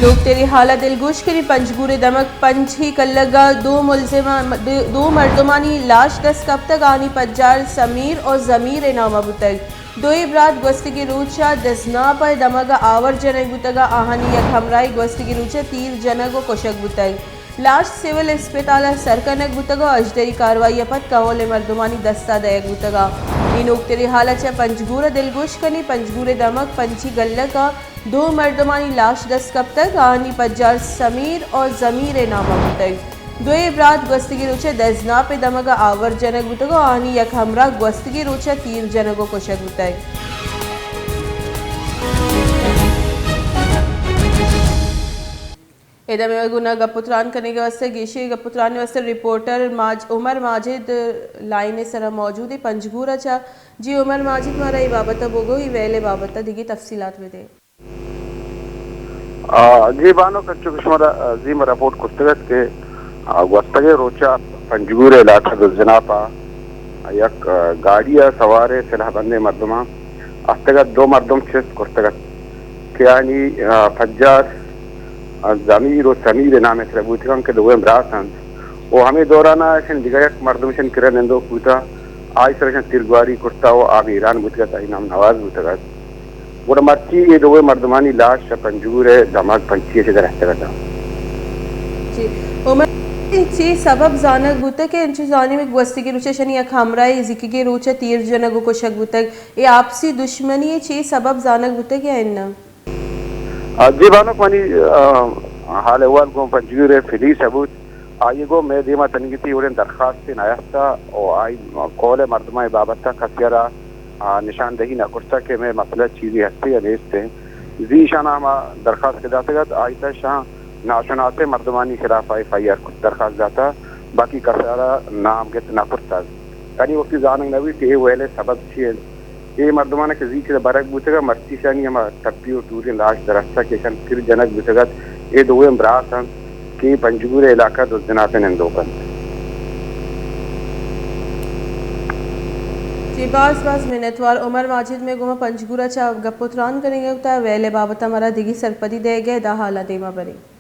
لوگ تیرے حال ءَ دلگوش کنی، پنجگور ءِ دمگ پنچی کلگ ءَ دو ملزم، دو مردمانی لاش دست کپتگ، آہانی پجار سمیر ءُ زمیر ءِ نام ءَ بوتگ۔ دوئیں برات گوستگیں روچ ءَ دزناپ ءِ دمگ ءَ آور جنگ بوتگ ءُ آہانی یک ہمراہے گوستگیں روچ ءَ تیر جنگ ءُ کشگ بوتگ۔ لاش سول اسپتال ءَ سر کنگ بوتگ ءُ اژدری کاروائی ءَ پد کہول ءِ مردمانی دست ءَ دئیگ بوتگ۔ اے نوکتریں حال ءَ چہ پنجگور ءَ دلگوش کنی، پنجگور ءِ دمگ پنچی گلگ ءَ دو مردمانی لاش دست کپتگ، آہانی پجار سمیر ءُ زمیر ءِ نام ءَ بوتگ۔ دوئیں برات گوستگیں روچ ءَ دزناپ ءِ دمگ ءَ آور جنگ بوتگ ءُ آہانی یک ہمراہ گوستگیں روچ ءَ تیر جنگ ءُ کشگ بوتگ۔ ادا مئے گونا گپ ءُ تران کنگ ءِ واستہ، گیشیں گپ ءُ تران ءِ واستہ رپورٹر ماج-، عمر ماجد لائن ءِ سرا موجود ایں پنجگور ءَ چہ۔ جی عمر ماجد، مارا اے بابت ءَ بگو، اے ویل ءِ بابت ءَ دگہ تفصیلات بدے۔ آ، جی بانک، انچو کہ شما را، آ، زی ما رپورٹ کرتگ ات کہ، آ، گوستگیں روچ ءَ پنجگور ءِ علاقہ دزناپ ءَ یک، آ، گاڑی ءَ سوار ءُ سلاہ بندیں مردماں ہفتگ ات، دو مردم چست کرتگ ات کہ آنی، آ، پجار، آ، ضمیر ءُ سمیر ءِ نام ءِ سر بوتگ انت کہ دوئیں برات انت ءُ ہمے دوران ءَ اشانی دگہ یک مردم اشانی کرا نندوک بوتہ، آئی سر اشاں تیرگواری کرتہ ءُ آ بیران بوتگ ات، آئی نام نواز بوتگ ات۔ گڑا مرچی اے دوئیں مردمانی لاش چہ پنجگور ءِ دمگ پنچی ءَ چہ در اتکگ اتاں۔ جی، عمر، چے سبب زانگ بوتگ کہ انچو زانیں گوستگیں روچ ءَ اشانی یک ہمراہے زیکگیں روچ ءَ تیر جنگ ءُ کشگ بوتگ؟ اے آپسی دشمنی ءِ چے سبب زانگ بوتگ یا اناں؟ آ، جی بانک، منی، آ، حال احوال گوں پنجگور ءِ پولیس ءَ بوت۔ آئی ءَ گوں مئے دیم ءَ تنیگتی وڑیں درخواستے نیاستہ ءُ آئی کہول ءِ مردماں اے بابت ءَ کسے ءَ را، آ، نشاندہی نہ کرتہ کہ مئے مسئلہ چیزے ہستے یا نیستے۔ زی ایشاں ہما درخواست کہ داتگ ات، آئی تہ اشاں ناشناسیں مردمانی خلاف ءَ ایف آئی آر درخواست داتہ، باقی کسے ءَ را نام گت نہ کرتگ۔ یعنی وقتی زانگ نہ بیت کہ اے ویل ءِ سبب چی انت۔ اے مردماں کہ زی چہ برگ بوتگ ءَ مرچی اشانی ہما ٹپی ءُ ٹوریں لاش در اتکہ کہ اشاں تیر جنگ بوتگ ات۔ اے دوئیں برات انت کہ پنجگور ءِ علاقہ دزناپ ءَ نندوک انت۔ جی، باز باز منتوار عمر ماجد، مئے گوما پنجگور ءَ چہ گپ ءُ تران کنگ ءَ ات ءُ ویل ءِ بابت ءَ مارا دگہ سرپدی دئیگ ءَ ادا حال ءَ دیم ءَ بریں۔